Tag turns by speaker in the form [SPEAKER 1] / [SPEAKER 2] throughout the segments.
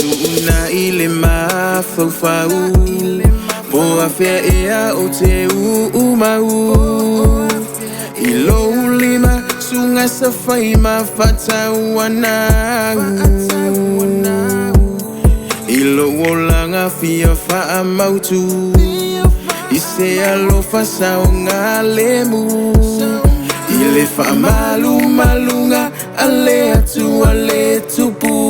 [SPEAKER 1] Tuuna i le mafaufau Po afea ea o te uumau I lou lima suga safai ma faatauanau I lou olaga fia faamautu I se alofa saogalemu I le faamalumaluga a le Atua le Tupu.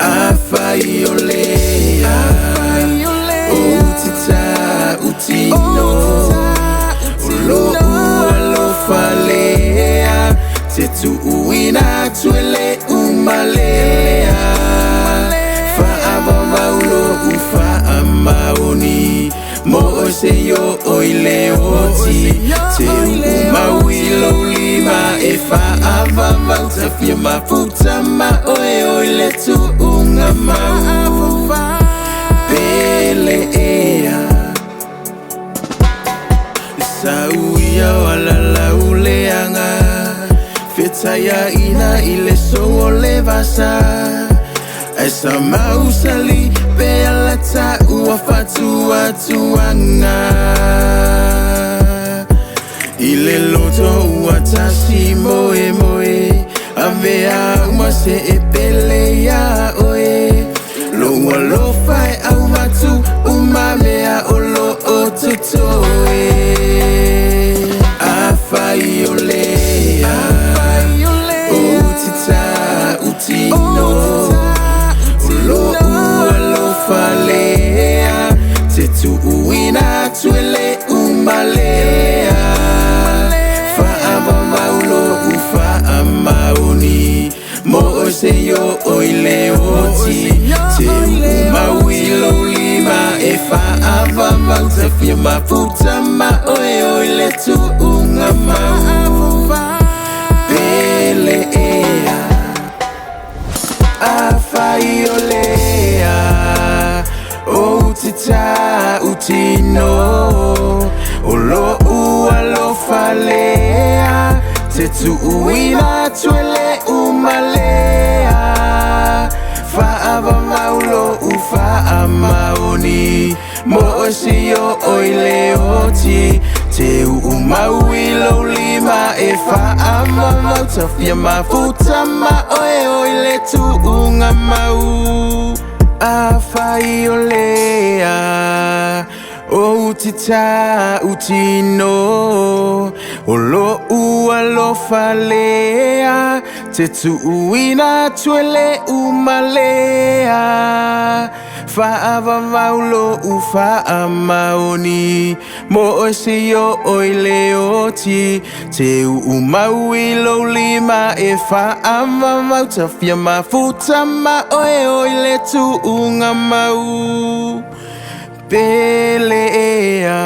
[SPEAKER 1] Afai o lea ou te tautino, o lou alofa lea te tuuina atu e le uma lea. Faavavau lou faamaoni mo oe se i oo i le oti. Te uumau i lou lima e faavavau tafia mafuta ma oe o i le tuuga mau pele ea. Sau ia o alalau leaga fetaiaina i le sou o le vasa ae sa mausali pe ala taua faatuatuaga i le loto ua tasi moe moe avea uma se e pele ia oe lou alofa e auvatu umamea o loo totoe. Afai o lea ou te tautino, o lou alofa lea te tuuina atu e le uma lea. Faavavau lou faamaoni mo oe se i oo i le oti. Te uumau i lou lima e faavavau tafia mafuta ma oe o i le tuuga mau pele ea. Afai o lea ou te tautino, o lou alofa lea te tuuina atu e le uma lea. Faavavau lou faamaoni mo oe se i oo i le oti. Te uumau i lou lima e faavavau tafia mafuta ma oe o i le tuuga mau. Afai o lea ou te tautino, o lou alofa lea te tuuina atu e le uma lea. Faavavau lou faamaoni mo oe se i oo i le oti. Te uumau i lou lima e faavavau tafia mafuta ma oe o i le tuuga mau pele ea.